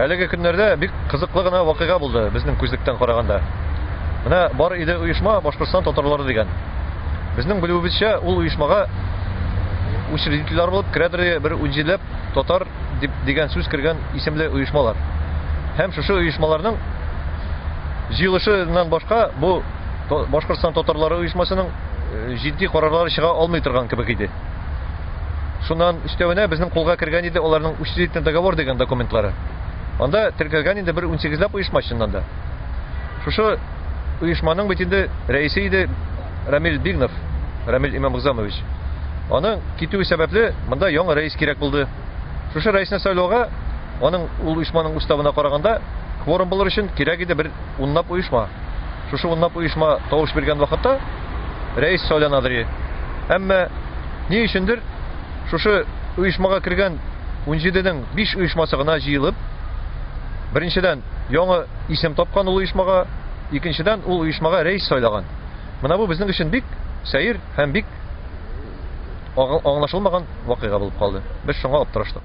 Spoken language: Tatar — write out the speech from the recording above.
Әлеге көннәрдә бик кызыклы гына вакыйга булды безнең күзлектән караганда. Менә бар иде оешма Башкортстан татарлары дигән. Безнең белүебезчә, ул оешмага учредительләр булып керәдер бер унҗиделәп татар дип дигән сүз кергән исемле оешмалар. Һәм шушы оешмаларның җыелышыннан башка бу Башкортстан татарлары оешмасының җитди карарлары чыга алмый торган кебек иде. Шуннан өстәвенә безнең кулга кергән иде аларның учредительный договор дигән документлары. Анда теркәлгән инде бер унсигезләп оешма чыннан да. Шушы оешманың бит инде рәисе иде Рамил Бигнов, Рамил Имамгзамович. Аның китүе сәбәпле монда яңа рәис кирәк булды. Шушы рәисне сайлауга аның ул оешманың уставына караганда кворум булыр өчен кирәк иде бер унлап оешма. Шушы унлап оешма тавыш биргән вакытта рәис сайланадыр. Әмма ни өчендер шушы оешмага кергән 17-нең 5 оешмасы гына җыелып, беренчедән яңа исем тапкан ул оешмага, икенчедән ул оешмага рәис сайлаган. Менә бу безнең өчен бик сәер һәм бик аңлашылмаган вакыйга булып калды. Без шуңа аптыраштык.